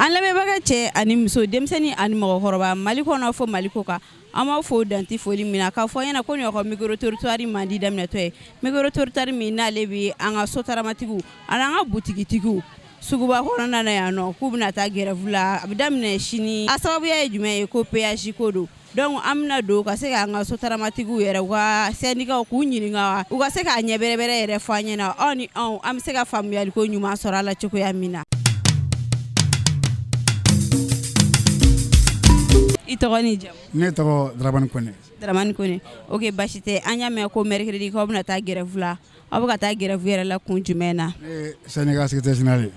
An lamɛnbaga cɛ ani muso, denmisɛnnin ani mɔgɔkɔrɔba, Mali kɔnɔ fo Mali kɔkan, an b'aw fo danti foli min na k'a fɔ ɲɛna ko nin ka micro trottoir mandi daminɛtɔ ye, micro trottoir min n'ale bɛ an ka sotaramatigiw ani an ka butigitigiw suguba kɔnɔna na yan nɔ, k'u bɛna taa grève la. A bɛ daminɛ sini. A sababuya ye jumɛn ye? Ko péage ko don. Donc an bɛna don ka se k'an ka sotaramatigiw yɛrɛ, u ka syndicat, k'u ɲininka, u ka se k'a ɲɛ bɛrɛbɛrɛ yɛrɛ fɔ an ɲɛna, aw ni anw, an bɛ se ka faamuyaliko ɲuman sɔrɔ a la cogoya min na. I tɔgɔ ni jamu? Ne tɔgɔ Dramane Kone. Dramane Kone, ok, basi tɛ. An y'a mɛn ko mercredi k'aw bɛna taa grève la. Aw bɛ ka taa grève yɛrɛ la kun jumɛn na? Ne ye syndicat secrétaire général ye.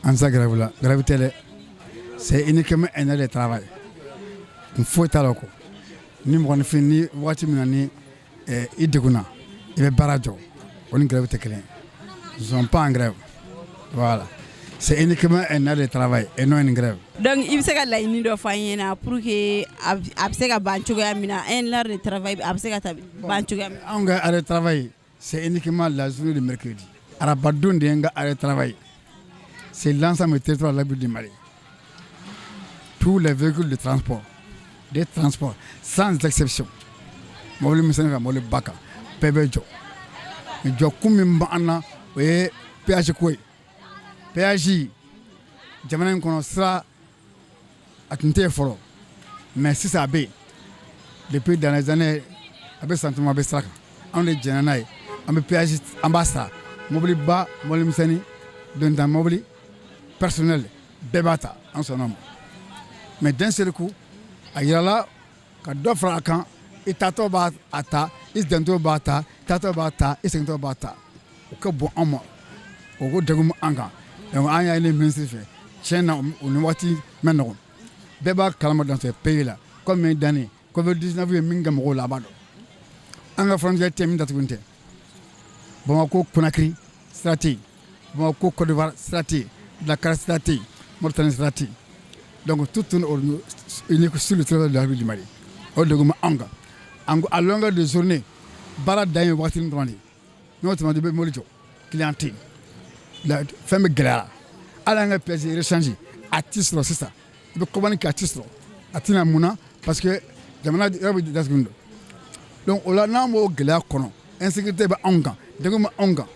An tɛ se grève la. Grève tɛ dɛ, c'est uniquement un arrêt de travail. Kun foyi t'a la quoi. Ni mɔgɔninfin ni waati min na ni i degunna, i bɛ baara jɔ, o ni grève tɛ kelen ye. Nous ne sommes pas en grève, voilà, c'est uniquement un arrêt de travail et non une grève. Donc i bɛ se ka laɲini dɔ fɔ an ɲɛna pour que a bɛ se ka ban cogoya min na, un arrêt de travail a bɛ se ka ban cogoya min na? Anw ka arrêt de travail, c'est uniquement la journée de mercredi. Arabadon de ye n ka arrêt de travail. C'est l'ensemble du territoire de la République du Mali, tous les véhicules de transport, des transports sans exception, mobili misɛnnin ka mobili ba kan, bɛɛ bɛ jɔ. Jɔ kun min b'an na, o ye péage ko ye. Péage, jamana in kɔnɔ, sira a tun tɛ yen fɔlɔ, mais sisan a bɛ yen depuis dans les années, a bɛ san caman a bɛ sira kan. Anw de jɛnna n'a ye, an bɛ péage, an b'a sara. Mobili ba, mobili misɛnnin, dontan mobili, personnel, bɛɛ b'a ta. An sɔnna o ma, mais d'un seul coup a yirala ka dɔ fara a kan. I taatɔ b'a a ta, i dantɔ b'a ta, taatɔ b'a ta, i segintɔ b'a ta. O ka bon an ma, o ko degun bɛ an kan. Donc an y'a ɲini ministre fɛ, tiɲɛ na, o ni waati ma nɔgɔn, bɛɛ b'a kalama dans ce pays là combien d'années Covid-19 ye min kɛ mɔgɔw la, a b'a dɔn. An ka frontière tɛ min datugulen tɛ. Bamakɔ Conakry sira tɛ yen, Bamakɔ Côte d'Ivoire sira tɛ yen, Dakar sira tɛ yen, Mauritanie sira tɛ yen. Donc tout tourne unique sur le territoire de la République du Mali. O degun bɛ anw kan. An ko à longueur de journée, baara dan ye waati dɔrɔn de ye. N'o tɛmɛna, i bɛ mobili jɔ, client tɛ yen, fɛn bɛ gɛlɛyara. Hali an ka pièce rechange a ti sɔrɔ sisan. I bɛ commande kɛ, a ti sɔrɔ. A tɛna mun na? Parce que jamana yɔrɔ bɛ datugulen don. Donc o la, n'an b'o gɛlɛya kɔnɔ, insécurité bɛ anw kan, degun bɛ anw kan,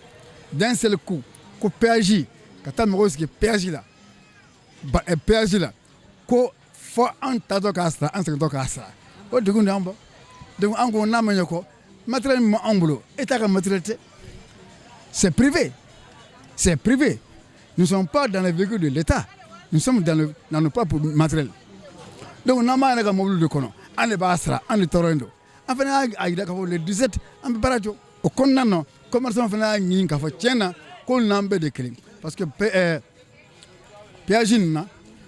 d'un seul coup ko péage, ka taa mɔgɔw sigi péage la, péage la, ko fɔ an taatɔ k'a sara, an segintɔ k'a sara, o degun de y'an bɔ. Donc an ko n'a ma ɲɛ kɔ, matériel min b'anw bolo, État ka matériel tɛ, c'est privé, c'est privé. Nous ne sommes pas dans les véhicules de l'État, nous sommes dans nos propres matériels. Donc n'an b'an yɛrɛ ka mobili de kɔnɔ, an de b'a sara, an de tɔɔrɔlen don. An fana y'a jira k'a fɔ le 17 an bɛ baara jɔ. O kɔnɔna na, commerçant fana y'a ɲini k'a fɔ tiɲɛ na ko n'an bɛɛ de kelen, parce que péage nin na,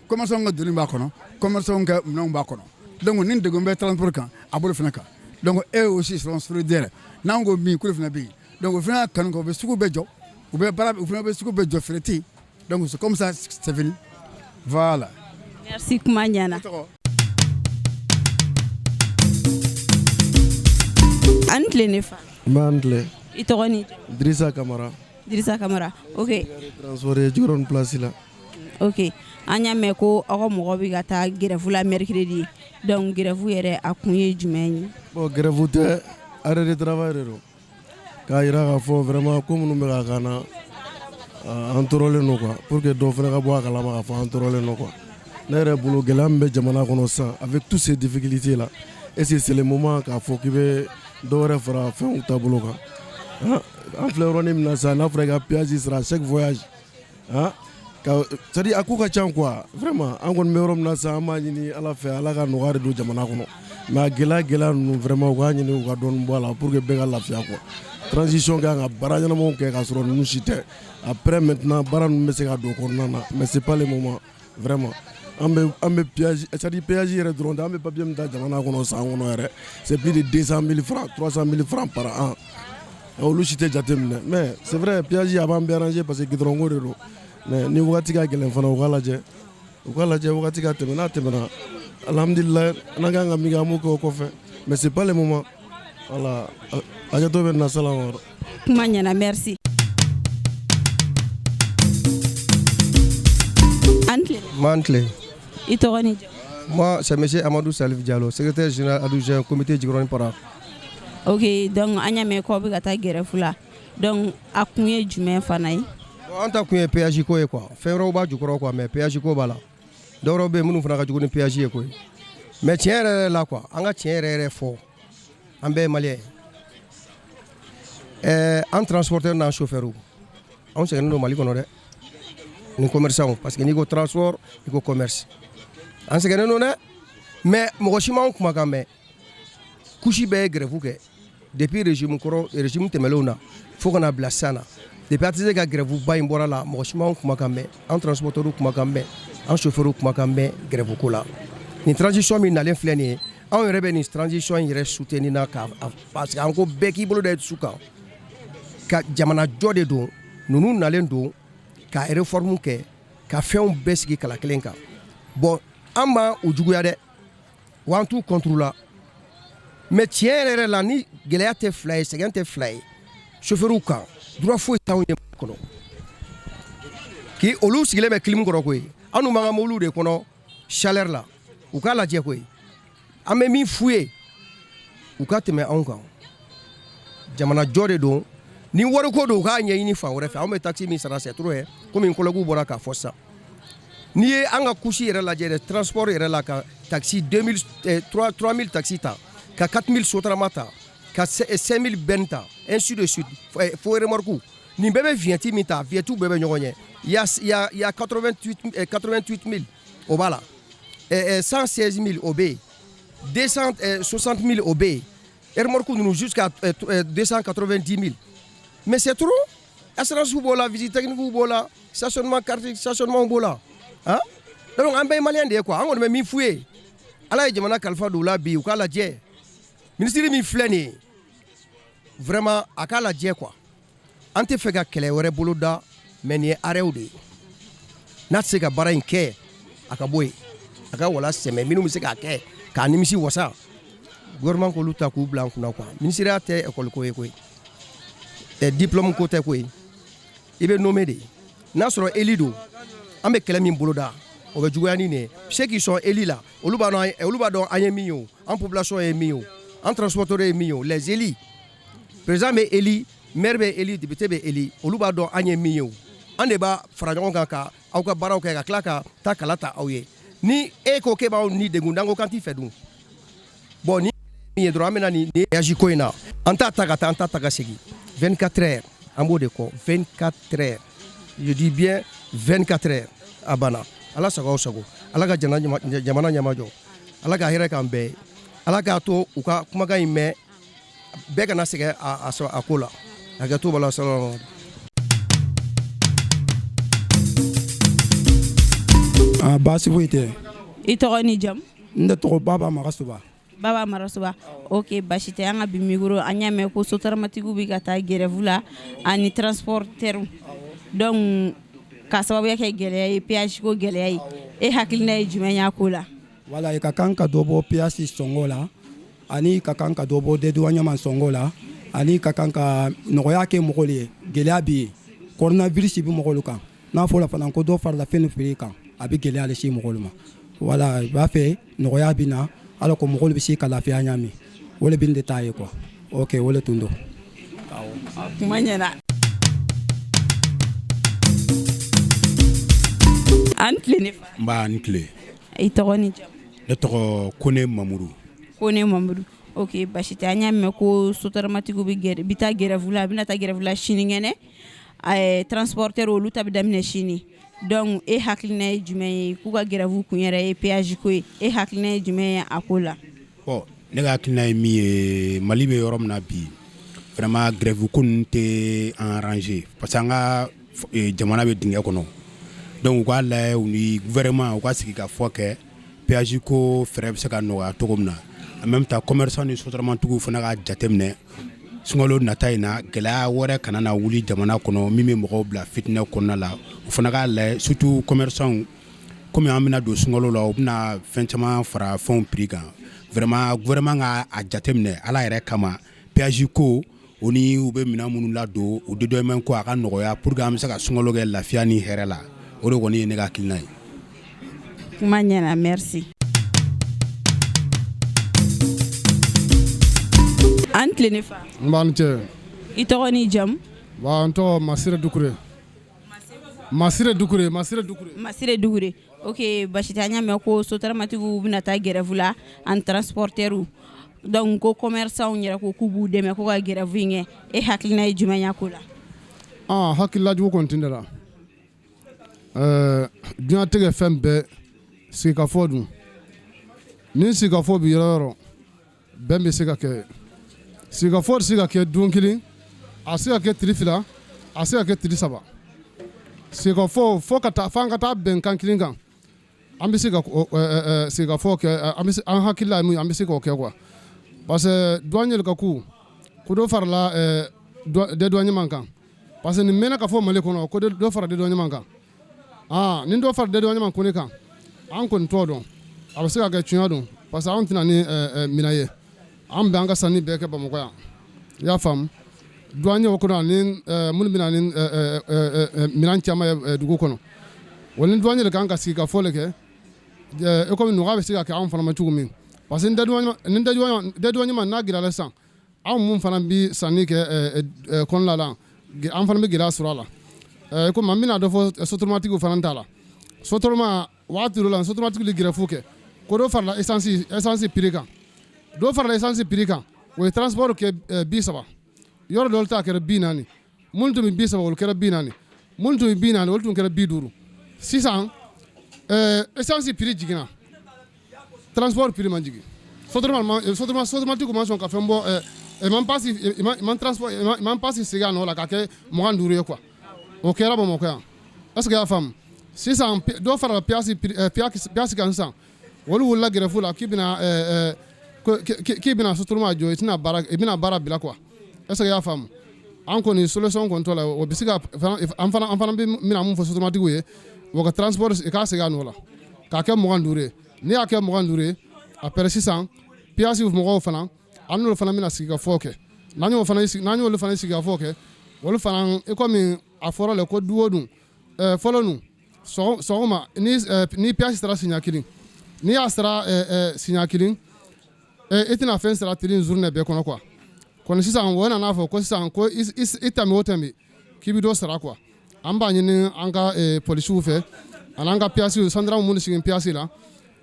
commerçant ka doni b'a kɔnɔ, commerçant ka minɛnw b'a kɔnɔ. Donc ni degun bɛ transport kan, a b'olu fana kan. Donc eux aussi seront solidaires. N'an ko min, k'olu fana bɛ yen. Donc o fana y'a kanu kɛ, u bɛ sugu bɛɛ jɔ, u bɛ baara, u fana bɛ sugu bɛɛ jɔ, feere tɛ yen. Donc c'est comme ça c'est fini, voilà. Merci, kuma ɲɛna. A ni tile ne fa. N b'an tile. I tɔgɔ ni? Dirisa Kamara. Dirisa Kamara, ok. Transport ye Jikɔrɔni place la. Ok, an y'a mɛn ko aw ka mɔgɔ bɛ ka taa grève la mercredi. Donc grève yɛrɛ, a kun ye jumɛn ye? Bon, grève tɛ, arrêt de travail de don, k'a jira k'a fɔ vraiment ko minnu bɛ ka k'an na, an tɔɔrɔlen don quoi, pour que dɔ fana ka bɔ a kalama k'a fɔ an tɔɔrɔlen don quoi. Ne yɛrɛ bolo, gɛlɛya min bɛ jamana kɔnɔ sisan, avec toutes ces difficultés là, est-ce que c'est le moment k'a fɔ k'i bɛ dɔ wɛrɛ fara fɛnw taabolo kan? An filɛ yɔrɔnin min na sisan, n'a fɔra i ka péage sara chaque voyage, c'est à dire a ko ka ca quoi. Vraiment, an kɔni bɛ yɔrɔ min na sisan, an b'a ɲini Ala fɛ, Ala ka nɔgɔya de don jamana kɔnɔ. Mais a gɛlɛya gɛlɛya ninnu, vraiment, u k'a ɲini u ka dɔɔnin bɔ a la pour que bɛɛ ka lafiya quoi. Transition kan ka baara ɲɛnamaw kɛ k'a sɔrɔ ninnu si tɛ. Après maintenant, baara ninnu bɛ se ka don kɔnɔna na, mais c'est pas le moment vraiment. An bɛ péage, c'est à dire péage yɛrɛ dɔrɔn tɛ, an bɛ papier min ta jamana kɔnɔ san kɔnɔ yɛrɛ, c'est plus de 200 000 francs, 300 000 francs par an. Olu si tɛ jate minɛ. Mais c'est vrai, péage a b'an bɛɛ arranger parce que goudron ko de don. Mais ni wagati ka gɛlɛn fana, u k'a lajɛ, u k'a lajɛ wagati ka tɛmɛ. N'a tɛmɛna, alhamdulilayi, n'an kan ka min kɛ, an b'o kɛ o kɔfɛ, mais c'est pas le moment, voilà. Hakɛto bɛ na, salam. Kuma ɲɛna, merci. An tile. M'an tile. I tɔgɔ ni jamu? Moi, c'est monsieur Amadou Salif Diallo, secrétaire général adjoint comité Djikoroni Para. Ok, donc an y'a mɛn k'aw bɛ ka taa grève la, donc a kun ye jumɛn fana ye? Bon, an ta kun ye péage ko ye quoi. Fɛn wɛrɛw b'a jukɔrɔ quoi, mais péage ko b'a la. Dɔwɛrɛw bɛ yen minnu fana ka jugu ni péage ye koyi. Mais tiɲɛ yɛrɛ yɛrɛ la quoi, an ka tiɲɛ yɛrɛ yɛrɛ fɔ, an bɛɛ ye malien ye. Ɛɛ, an transporteur n'an chauffeur, anw sɛgɛnnen don Mali kɔnɔ dɛ. Ni commerçant, parce que n'i ko transport, i ko commerce. An sɛgɛnnen don dɛ. Mais mɔgɔ si m'anw kumakan mɛn. Couche bɛɛ ye grève kɛ depuis régime kɔrɔ, régime tɛmɛnlenw na, fo ka na bila sisan na. Depuis ATT ka grève ba in bɔra la, mɔgɔ si m'anw kumakan mɛn, an transporteur kumakan mɛn, an chauffeur kumakan mɛn grève ko la. Nin transition min nalen filɛ nin ye, anw yɛrɛ bɛ nin transition in yɛrɛ soutenir na ka parce que an ko bɛɛ k'i bolo da i dusu kan ka jamana jɔ de don. Ninnu nalen don ka réforme kɛ, ka fɛnw bɛɛ sigi kala kelen kan. Bon, an ma u juguya dɛ, wa an t'u contre la, mais tiɲɛ yɛrɛ yɛrɛ la, ni gɛlɛya tɛ fila ye, sɛgɛn tɛ fila ye chauffeur kan, droit foyi t'anw ye kɔnɔ k'i olu sigilen bɛ clim kɔrɔ koyi. An dun b'an ka mobiliw de kɔnɔ chaleur la. U k'a lajɛ koyi. An bɛ min f'u ye, u ka tɛmɛ anw kan. Jamana jɔ de don. Ni wariko don, u k'a ɲɛɲini fan wɛrɛ fɛ. Anw bɛ taxe min sara, c'est trop ye. Komi n collègue bɔra k'a fɔ sisan, n'i ye an ka couche yɛrɛ lajɛ dɛ, transport yɛrɛ la, ka taxi 2000, 3000 taxi ta, ka 4000 sotrama ta, ka 5000 benne ta, ainsi de suite, fo remorque, nin bɛɛ bɛ vignette min ta, vignette bɛɛ bɛ ɲɔgɔn ɲɛ. Il y a 88 000, o b'a la, 116 000, o bɛ yen, 260 000, o bɛ yen, remorque ninnu jusqu'à 290 000. Mais c'est trop. Assurance b'o la, visite technique b'o la, stationnement, carte stationnement b'o la, hein. Donc an bɛɛ ye malien de ye quoi. An kɔni bɛ min f'u ye, Ala ye jamana kalifa don u la bi, u k'a lajɛ. Minisiri min filɛ nin ye, vraiment, a k'a lajɛ quoi. An tɛ fɛ ka kɛlɛ wɛrɛ bolo da, mais nin ye arrêt de ye. N'a tɛ se ka baara in kɛ, a ka bɔ yen, a ka wala sɛmɛ. Minnu bɛ se k'a kɛ k'a nimisi wasa, gouvernement k'olu ta k'u bila an kunna quoi. Minisiriya tɛ école ko ye koyi, ɛ diplôme ko tɛ koyi. I bɛ nommé de. N'a sɔrɔ élu don, an bɛ kɛlɛ min boloda, o bɛ juguya ni nin ye. Ceux qui sont élus là, olu b'a dɔn an ye min ye o, an population ye min ye o, an transporteur ye min ye o. Les élus, président bɛ élu, maire bɛ élu, député bɛ élu, olu b'a dɔn an ye min ye o. An de b'a fara ɲɔgɔn kan ka aw ka baaraw kɛ, ka tila ka taa kala ta aw ye. Ni e ko k'e b'aw ni degun, n'an ko k'an t'i fɛ dun? Bon, ni min ye dɔrɔn, an bɛna nin nin ko in na, an t'a ta ka taa, an t'a ta ka segin. 24 heures, an b'o de kɔ. 24 heures, je dis bien 24 heures. A banna. Ala sago aw sago. Ala ka jamana ɲɛmajɔ. Ala ka hɛrɛ k'an bɛɛ ye. Ala k'a to u ka kumakan in mɛn, bɛɛ kana sɛgɛn a ko la. Hakɛto b'a la. Salamu. Ah, baasi foyi tɛ. I tɔgɔ ni jamu? N de tɔgɔ Baba Magasoba. Baba Marasoba, ok, basi tɛ. An ka bi micro, an y'a mɛn ko sotaramatigiw bɛ ka taa grève la ani transporteur, donc k'a sababuya kɛ gɛlɛya ye, péage ko gɛlɛya ye. E hakilina ye jumɛn y'a ko la? Wala, i ka kan ka dɔ bɔ péage sɔngɔ la, ani ka kan ka dɔ bɔ dédouanement sɔngɔ la, ani ka kan ka nɔgɔya kɛ mɔgɔw ye. Gɛlɛya bɛ yen, coronavirus bɛ mɔgɔw kan. N'a fɔra fana ko dɔ farala fɛn prix kan, a bɛ gɛlɛya lase mɔgɔw ma. Wala, i b'a fɛ nɔgɔya bɛ na, ala ko mɔgɔw bɛ se ka lafiya ɲami. O de bɛ de taa ye quoi. Ok, o de tun don. Kuma ɲɛna. An tile ne fa. N b'a ni tile. I tɔgɔ ni jamu? Ne tɔgɔ Kone Mamuru. Kone Mamuru, ok, basi tɛ. An y'a mɛn ko sotaramatigiw bɛ taa grève la, a bɛna taa grève la sinikɛnɛ, transporteur olu ta bɛ daminɛ sini. Donc e hakilina ye jumɛn ye? K'u ka grève kun yɛrɛ ye péage ko ye, e hakilina ye jumɛn ye a ko la? Bon, ne ka hakilina ye min ye, Mali bɛ yɔrɔ min na bi, vraiment, grève ko ninnu tɛ an arranger, parce que an ka jamana bɛ dingɛ kɔnɔ. Donc u k'a lajɛ, u ni gouvernement u ka sigi ka fɔ kɛ, péage ko fɛɛrɛ bɛ se ka nɔgɔya cogo min na. En même temps, commerçant ni sotaramatigiw fana ka jateminɛ, sunkalo nata in na, gɛlɛya wɛrɛ kana na wuli jamana kɔnɔ min bɛ mɔgɔw bila fitinɛ kɔnɔna la. U fana k'a lajɛ, surtout commerçant, komi an bɛna don sunkalo la, u bɛna fɛn caman fara fɛnw prix kan. Vraiment, gouvernement ka a jateminɛ Ala yɛrɛ kama, péage ko o ni u bɛ minɛn minnu ladon, o dédouanement ko, a ka nɔgɔya pour que an bɛ se ka sunkalo kɛ lafiya ni hɛrɛ la. O de kɔni ye ne ka hakilina ye. Kuma ɲɛna, merci. An tile ne fa. N b'an cɛ. I tɔgɔ ni jamu? Bon, n tɔgɔ Masire Dukure. Masire Dukure, Masire Dukure. Masire Dukure, ok, basi tɛ. An y'a mɛn ko sotaramatigiw bɛna taa grève la ani transporteurs, donc ko commerçants yɛrɛ ko k'u b'u dɛmɛ ko ka grève in kɛ. E hakilina ye jumɛn ye a ko la? Ah, hakilila jugu kɔni tɛ ne la. Diɲɛlatigɛ fɛn bɛɛ sigikafɔ dun, ni sigikafɔ bɛ yɔrɔ o yɔrɔ, bɛn bɛ se ka kɛ. Sigikafɔ tɛ se ka kɛ don kelen, a se ka kɛ tile 2, a se ka kɛ tile 3. Sigikafɔ fo ka taa f'an ka taa bɛnkan kelen kan, an bɛ se ka sigikafɔ kɛ. An bɛ se, an hakilila ye mun ye, an bɛ se k'o kɛ quoi, parce que douanier ka ko ko dɔ farala dédouanement kan, parce que nin mɛnna ka fɔ Mali kɔnɔ ko dɔ fara dédouanement kan. Aa, ni dɔ fara dédouanement kɔni kan, an kɔni t'o dɔn, a bɛ se ka kɛ tiɲɛ don, parce que anw tɛna ni minɛn ye, an bɛ an ka sanni bɛɛ kɛ Bamakɔ yan, i y'a faamu. Douanier kɔnɔ ani minnu bɛ na ni minɛn caman ye dugu kɔnɔ, o ni douanier de kan ka sigi ka fɔ de kɛ i komi nɔgɔya bɛ se ka kɛ anw fana ma cogo min, parce que ni dédouanement n'a gɛlɛyara sisan, anw mun fana bɛ sanni kɛ kɔnɔna la, an fana bɛ gɛlɛya sɔrɔ a la. Komi an bɛna dɔ fɔ sotaramatigiw fana ta la, sotarama waati dɔ la, sotaramatigiw ye grève kɛ ko dɔ farala essence prix kan. Dɔ farala essence prix kan, o ye transport kɛ 30, yɔrɔ dɔw ta kɛra 40. Minnu tun bɛ 30, olu kɛra 40. Minnu tun bɛ 40, olu tun kɛra 50. Sisan essence prix jiginna, transport prix ma jigin. Sotaramatigiw ma sɔn ka fɛn bɔ, i man transport, i man passe segin a nɔ la k'a kɛ 25 ye quoi. O kɛra Bamakɔ yan, est ce que i y'a faamu? Sisan dɔ farala péage kan sisan, olu wulila grève la k'i bɛna sotarama jɔ, i tɛna baara, i bɛna baara bila quoi. Est ce que i y'a faamu? An kɔni solution kɔni t'o la. O bɛ se ka an fana bɛ bɛna mun fɔ sotaramatigiw ye, o ka transport i k'a segin a nɔ la k'a kɛ 25 ye. N'i y'a kɛ 25 ye, après sisan péage mɔgɔw fana, an n'olu fana bɛna sigi ka fɔ kɛ. N'an y'olu fana sigi ka fɔ kɛ, olu fana, i komi a fɔra le ko du o dun fɔlɔ nun sɔgɔma, ni péage sara siɲɛ kelen, n'i y'a sara siɲɛ kelen, i tɛna fɛn sara tile journée bɛɛ kɔnɔ quoi. Kɔni sisan o nana fɔ ko sisan ko i tɛmɛ o tɛmɛ k'i bɛ dɔ sara quoi. An b'a ɲini an ka polisiw fɛ ani an ka péage gendarme minnu sigi péage la,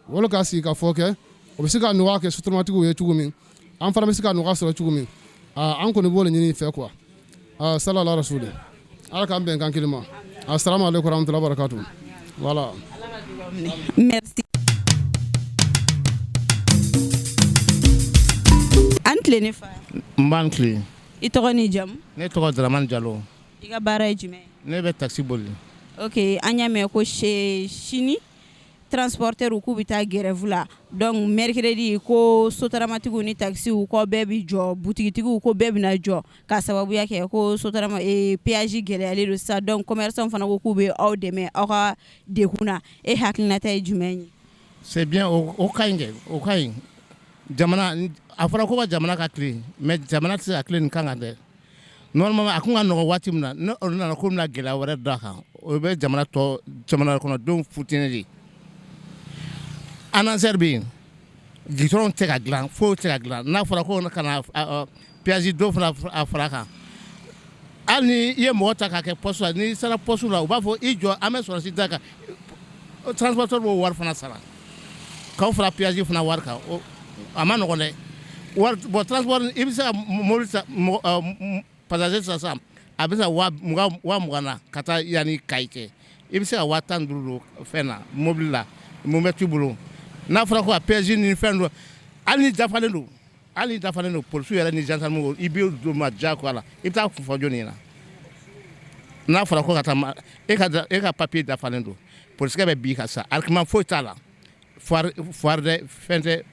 olu ka sigi ka fɔ kɛ, o bɛ se ka nɔgɔya kɛ sotaramatigiw ye cogo min, an fana bɛ se ka nɔgɔya sɔrɔ cogo min. An kɔni b'o de ɲini i fɛ quoi. Salala rasuli, Ala k'an bɛn kan kelen ma. Asalamu aleykum warahmatullahi wabarakatuh, voilà. Merci. An tile ne fa. N b'an tile. I tɔgɔ ni jamu? Ne tɔgɔ Dramane Jalo. I ka baara ye jumɛn ye? Ne bɛ taxi boli. Ok, an y'a mɛn ko sini transporteur k'u bɛ taa grève la, donc mercredi ko sotaramatigiw ni taxiw ko bɛɛ bɛ jɔ, butigitigiw ko bɛɛ bɛna jɔ k'a sababuya kɛ ko sotarama péage gɛlɛyalen don sisan. Donc commerçant fana ko k'u bɛ aw dɛmɛ aw ka degun na. E hakilinata ye jumɛn ye? C'est bien, o ka ɲi kɛ, o ka ɲi. Jamana, a fɔra ko ka jamana ka tilen, mais jamana tɛ se ka tilen nin kan kan dɛ. Normalement a kun ka nɔgɔn waati min na, ni olu nana k'u bɛna gɛlɛya wɛrɛ da kan, o bɛ jamana tɔ, jamana kɔnɔdenw futinɛ de. ANASER bɛ yen, goudron tɛ ka dilan, foyi tɛ ka dilan. N'a fɔra ko ka na péage dɔ fana a fara kan, hali ni i ye mɔgɔ ta k'a kɛ poste la, n'i sera poste la, u b'a fɔ i jɔ, an bɛ sɔrɔsi da kan. Transporteur b'o wari fana sara k'aw fara péage fana wari kan, a ma nɔgɔn dɛ. Wari bon, transport, i bɛ se ka mobili ta, passager ta sisan, a bɛ se ka 20,000, 20,000 na ka taa yanni Kayi cɛ, i bɛ se ka 15,000 don fɛn na, mobili la, mun bɛ t'i bolo. N'a fɔra ko ka péage ni fɛn dɔ, hali ni dafalen don, hali ni dafalen don, polisiw yɛrɛ ni gendarme, i bɛ don ma diyagoya la, i bɛ taa kun fɔ jɔnni ɲɛna? N'a fɔra ko ka taa e ka papier dafalen don, polisikɛ bɛ bin ka sa, argument foyi t'a la, foire dɛ, fɛn tɛ.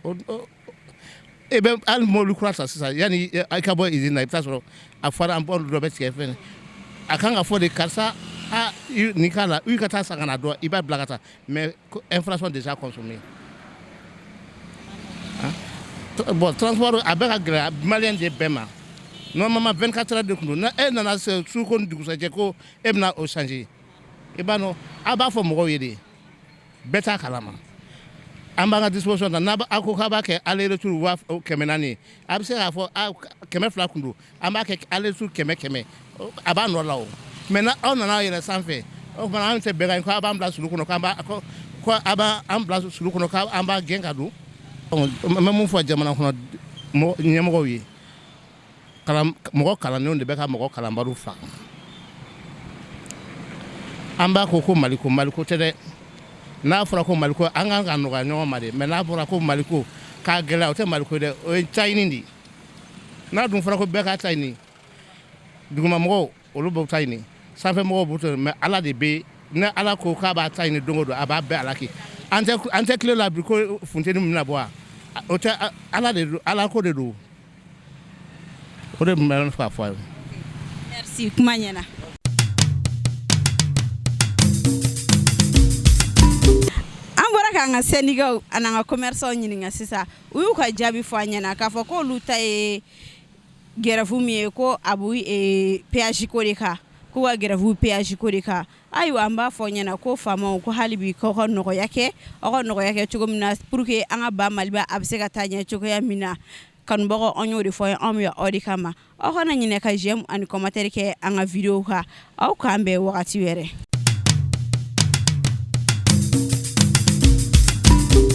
E bɛ hali mobili kura ta sisan, yanni i ka bɔ usine na, i bɛ taa sɔrɔ a foire en bord dɔ bɛ tigɛ. Fɛn a kan ka fɔ de, karisa, a nin k'a la, i ka taa san ka na dɔn, i b'a bila ka taa, mais inflation déjà consommée. Bon, transport a bɛ ka gɛlɛya malien de bɛɛ ma. Normalement 24 heures de tun don. Na e nana su ko ni dugusɛjɛ ko e bɛna o changer, i b'a dɔn, a b'a fɔ mɔgɔw ye de, bɛɛ t'a kalama. An b'an ka disposition ta. N'a aw ko k'a b'a kɛ aller retour 400 ye, a bɛ se k'a fɔ 200 kun don, an b'a kɛ aller retour 100 100, a b'a nɔ la. O mais n'aw nana yɛlɛ sanfɛ, o tuma an tɛ bɛnkan ko a b'an bila sulu kɔnɔ, k'an b'a ko a b'an bila sulu kɔnɔ, k'an b'a gɛn ka don. N bɛ mun fɔ jamana kɔnɔ ɲɛmɔgɔw ye? Mɔgɔ kalannenw de bɛ ka mɔgɔ kalanbaliw faga. An b'a ko ko Maliko, Maliko tɛ dɛ. N'a fɔra ko Maliko, an kan ka nɔgɔya ɲɔgɔn ma de. Mais n'a fɔra ko Maliko k'a gɛlɛya, o tɛ Maliko dɛ, o ye ta ɲini de ye. N'a dun fɔra ko bɛɛ ka ta ɲini, dugumamɔgɔw olu b'o ta ɲini, sanfɛmɔgɔw b'o ta ɲini, mais Ala de bɛ. Ni Ala ko k'a b'a ta ɲini don o don, a b'a bɛɛ halaki. An tɛ tile la bi ko funteni min bɛna bɔ wa, o tɛ Ala de don, Ala ko de don. O de tun bɛ ne fɛ k'a fɔ a ye. Merci, kuma ɲɛna. An bɔra k'an ka syndicats ani an ka commerçants ɲininka sisan, u y'u ka jaabi fɔ an ɲɛna k'a fɔ k'olu ta ye grève min ye, ko a bɛ péage ko de kan, k'u ka grève péage ko de kan. Ayiwa, an b'a fɔ ɲɛna ko faamaw ko hali bi k'aw ka nɔgɔya kɛ, aw ka nɔgɔya kɛ cogo min na pour que an ka ba Maliba a bɛ se ka taa ɲɛ cogoya min na. Kanubagaw, an y'o de fɔ, anw bɛ aw de kama. Aw kana ɲinɛ ka j'aime ani commentaire kɛ an ka vidéo kan. Aw k'an bɛn wagati wɛrɛ.